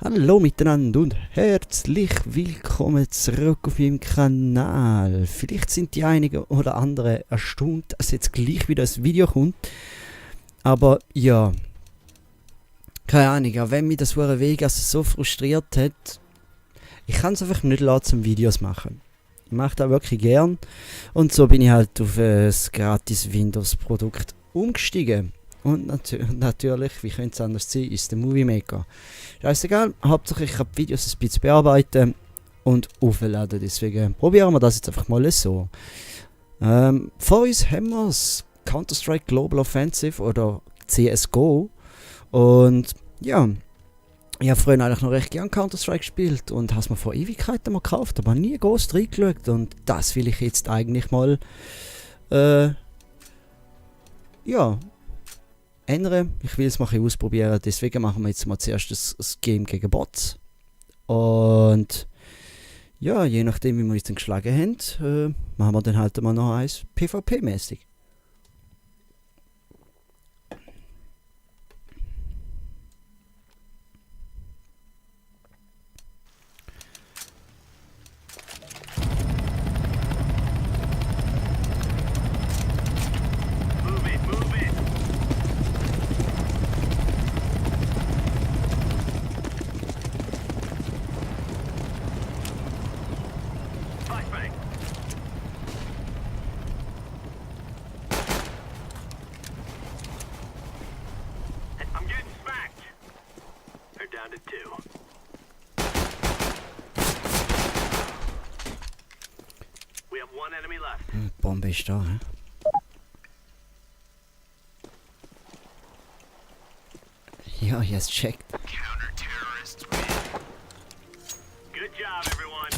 Hallo miteinander und herzlich willkommen zurück auf meinem Kanal. Vielleicht sind die einigen oder anderen erstaunt, dass jetzt gleich wieder ein Video kommt. Aber ja, keine Ahnung, auch wenn mich das Wuche Vegas so frustriert hat, ich kann es einfach nicht lassen zum Videos machen. Ich mache das wirklich gern und so bin ich halt auf ein gratis Windows Produkt umgestiegen. Und natürlich, wie könnte es anders sein, ist der Movie Maker. Scheißegal, Hauptsache ich kann die Videos ein bisschen bearbeiten und aufladen. Deswegen probieren wir das jetzt einfach mal so. Vor uns haben wir das Counter-Strike Global Offensive oder CSGO. Und ja, ich habe früher eigentlich noch recht gern Counter-Strike gespielt und habe es mir vor Ewigkeiten mal gekauft, aber nie groß reingeschaut. Und das will ich jetzt eigentlich mal ja, ändern. Ich will es mal ausprobieren, deswegen machen wir jetzt mal zuerst das Game gegen Bots. Und ja, je nachdem wie wir uns dann geschlagen haben, machen wir dann halt mal noch eins PvP-mäßig. Bombe ist da, hä? Ja, jetzt checkt. Good job, everyone.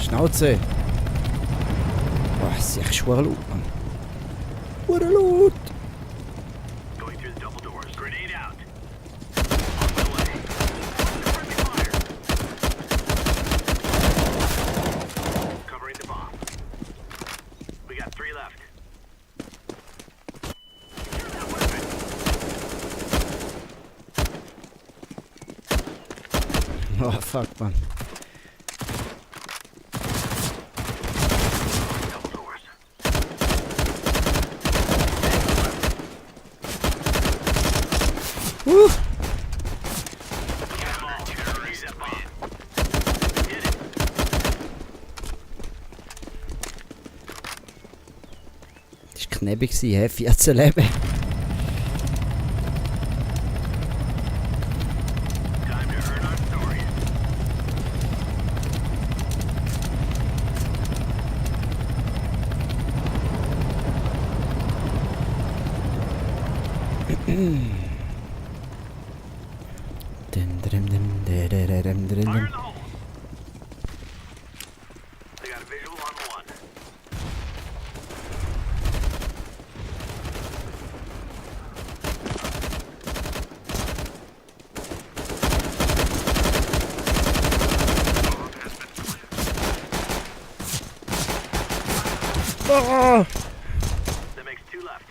Schnauze! Boah, ist echt schwer laut, Mann. Schwer laut! Going through the double doors. Grenade out. On the way. Friendly fire. Covering the bomb. We got 3 left. Secure that weapon. Oh, fuck, Mann. Double doors. Terrorists win. Hit it. Das war knappig, hä? 14 Leben. Time to earn our story. Fire in the hole. They got a visual on one. Oh. That makes 2 left.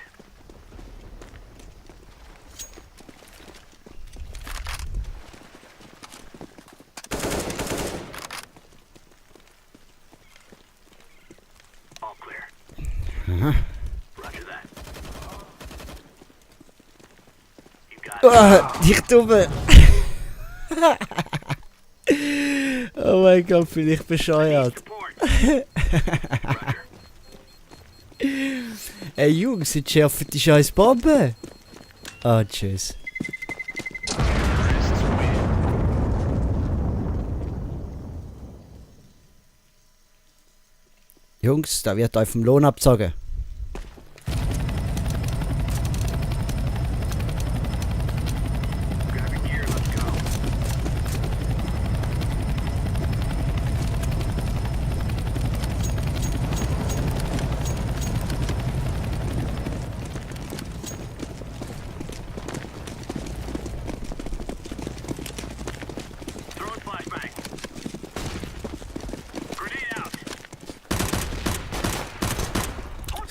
All clear. Aha. Roger that. You got it. Ich dumme. Oh mein Gott, bin ich bescheuert. Support. Roger. Ey Jungs, jetzt schärfen die scheiß Bombe. Ah, tschüss. Jungs, da wird euch vom Lohn abzogen. Grabbing gear, let's go.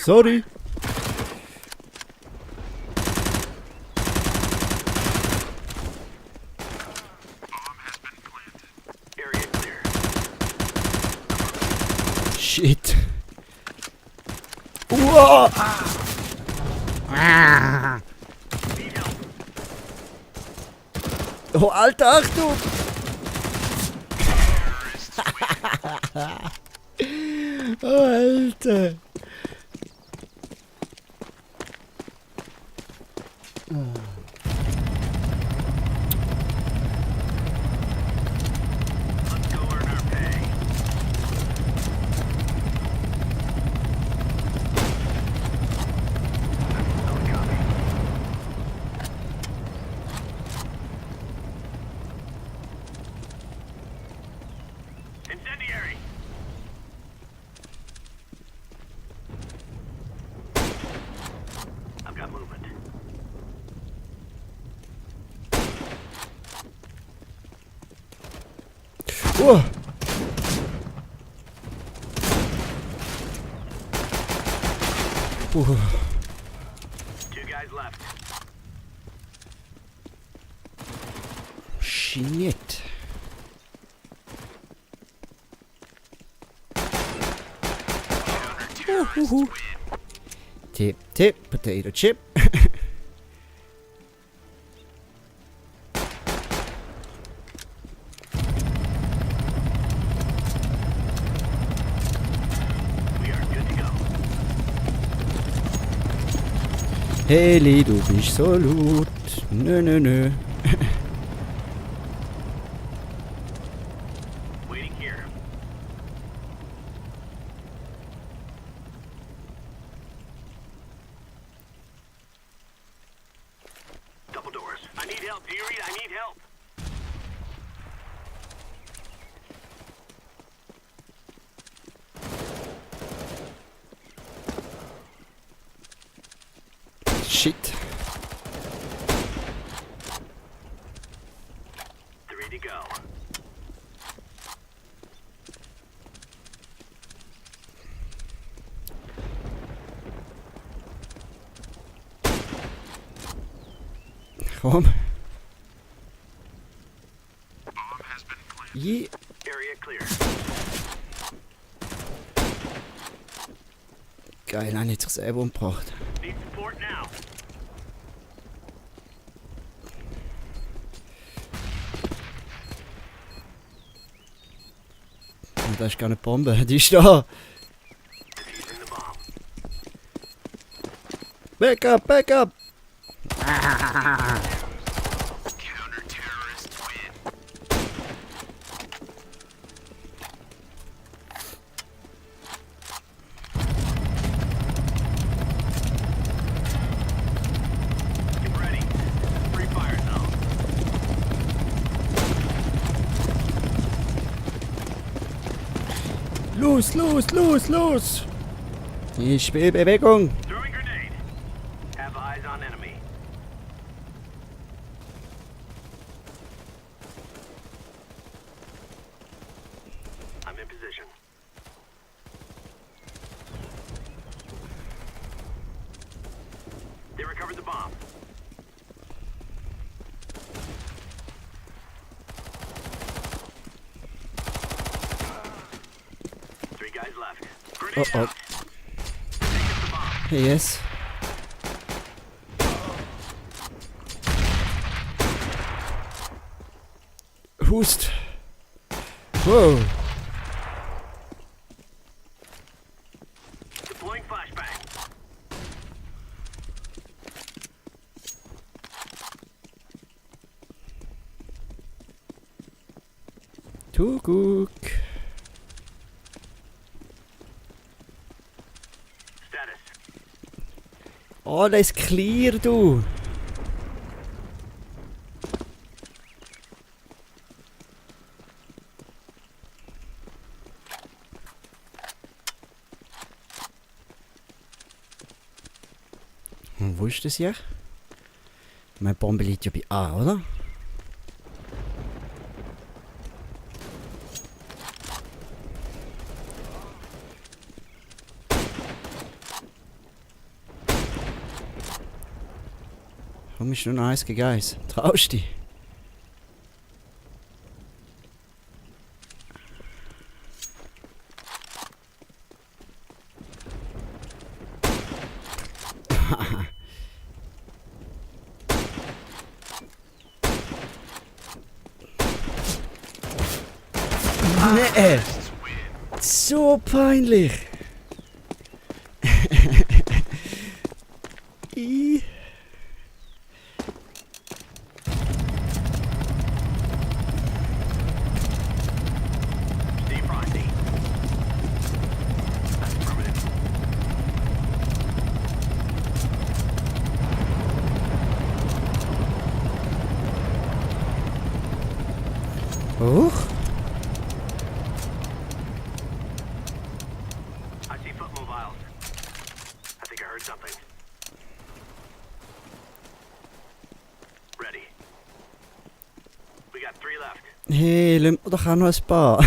Sorry. Area clear. Shit. Wow. Ah. Need help. Oh, Alter, Achtung! Oh, Alter! Let's go earn our pay. Solid copy. Incendiary. I've got movement. Oh. Two guys left. Shit. Tip, tip, potato chip. We are good to go. Heli, du bist so laut. Nö, nö, nö. Waiting here. Double doors. I need help. Do you read? I need help. Shit. 3 to go. Komm. Je. Area clear. Geil, habe ich sich selber umgebracht. Need support now. Und das ist gar eine Bombe, die ist da. Defusing the bomb. Backup, backup. Counter-terrorist win. Get ready. Free fire zone. Los, los, los, los. Ich will Bewegung. Throwing grenade. Have eyes on enemy. I'm in position. They recovered the bomb. Three guys left. Grenade Oh, oh. out. Take the bomb. Yes. Hust. Wow. Deploying flashbang. Du guck. Status. Oh, das ist clear, du. Und wo ist das hier? Meine Bombe liegt ja bei A, oder? Komm, ist nur noch 1 gegen 1. Traust dich? Nee. So peinlich. I. Stay frosty. That's affirmative. Hoch. I see foot mobiles. I think I heard something. Ready. We got 3 left. Hey, lass mir doch auch noch ein paar.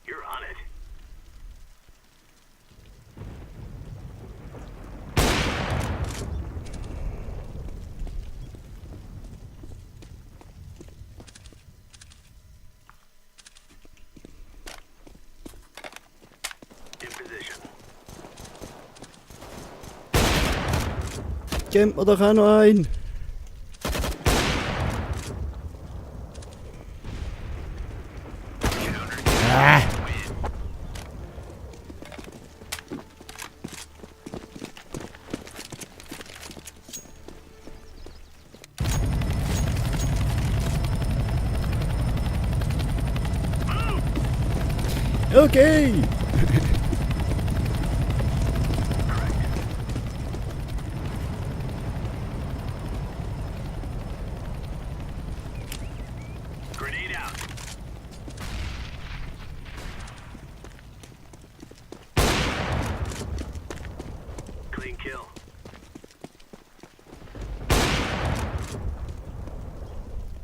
You're on it. In position. Gib mir doch auch noch einen. Ah. Okay. Grenade out. Clean kill.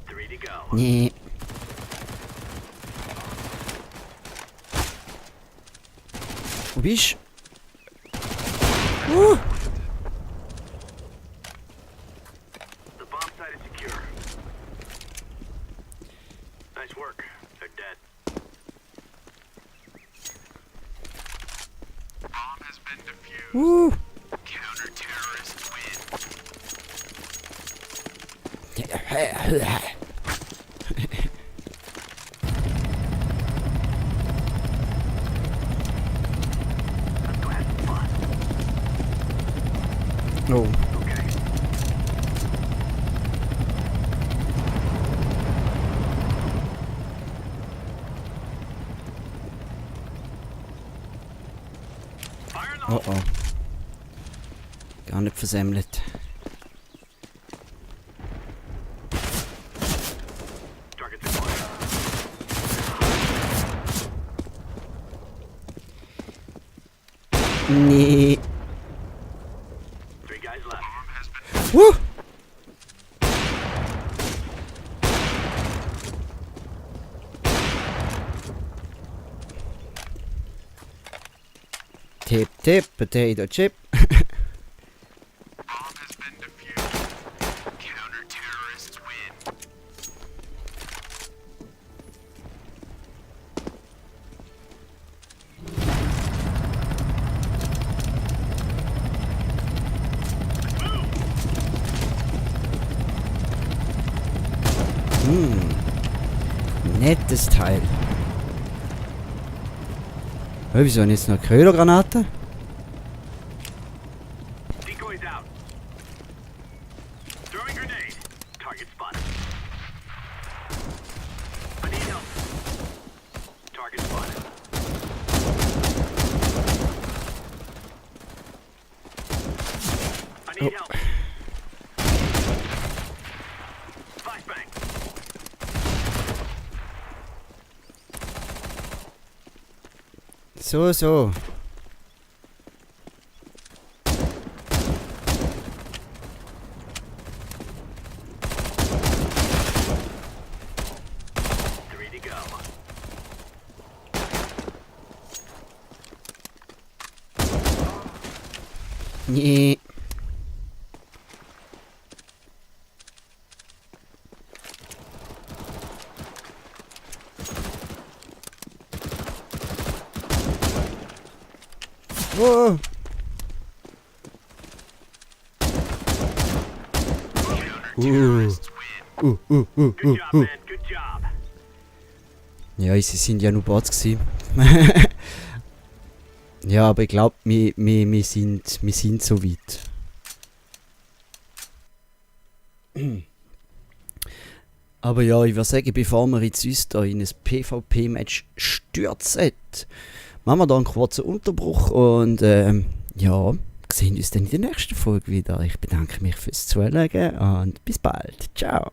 Three to go. Nee. Wo bist du? The bomb site is secure. Nice work. They're dead. Bomb has been defused. Counter-terrorists win. Let's go have some fun. Oh. Okay. Fire in the hole. Oh oh. Gar nicht versemmelt. Target's acquired. Nee. 3 guys left. Bomb has been Woo! Tip, tip, potato chip. Bomb has been defused. Counter-terrorists win. Nettes Teil. Hey, wieso jetzt noch Ködergranaten? Decoys out. Throwing grenade. Target spotted. I need help. Target spotted. I need help. Flashbang. So, so. Three to go. Nee. Oh. Good job, man. Good job. Ja, sie sind ja nur Bots gewesen. Ja, aber ich glaube, wir sind so weit. Aber ja, ich würde sagen, bevor wir jetzt uns da in ein PvP-Match stürzen, machen wir da einen kurzen Unterbruch und ja, sehen uns dann in der nächsten Folge wieder. Ich bedanke mich fürs Zuschauen und bis bald. Ciao.